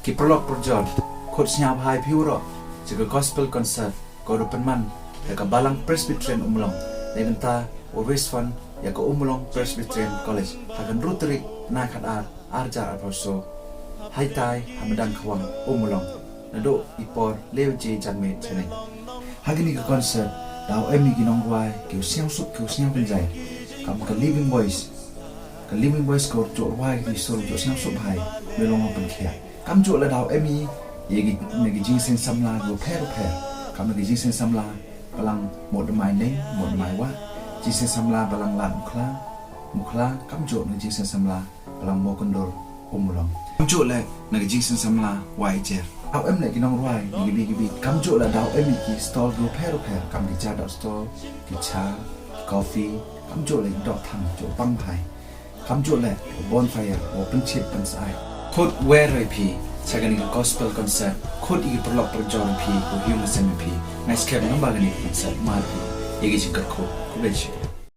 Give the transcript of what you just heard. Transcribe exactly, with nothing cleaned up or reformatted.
Ki paralok parajor, khot sngewbha ïa phi waroh sha ka gospel concert ka u pynman da ka Balang Presbyterian Ummulong na ka bynta u raise fund ïa ka Ummulong Presbyterian College ha ka hynriew tarik Naikhadar arhajar arphew saw. Haitai ha Madang Khawang Ummulong naduh i por lai baje janmiet shane. Ha kane ka concert daw em ïa ki nongrwai ki u sngewsuk ki u sngewkynjai, kam ka Living Voice. Ka Living Voice ka u juh rwai ki sur juh sngewsuk bha ïa u long pynkhiah. Kam juh la daw em ïa ki na ki jingseng samla ki u pher u pher. Kam na ki jingseng samla balang Mawdamai Neng, Mawdamai Wah, jingseng samla balang Lad Mukhla, Mukhla, kam juh na ki jingseng samla balang Mawkyndur Ummulong. Kam juh la na ki jingseng samla Waijer. Daw em la ki nongrwai na ki bi ki bi. Kam juh la daw em ïa ki stall ki u pher u pher, kam ki jadot stall, ki cha, ki coffee, kam juh la ki dok thang juh pang bha. Kam juh la bonfire u pynchit pynsai. Khot wer ïa phi sha kane ka gospel concert, khot ïa ki paralok parajor ïa phi, ko hiu na sem ïa phi. Ngai skhem namba kane ka concert mar phi ïa ki jingkyrkhu. Khublei shibun.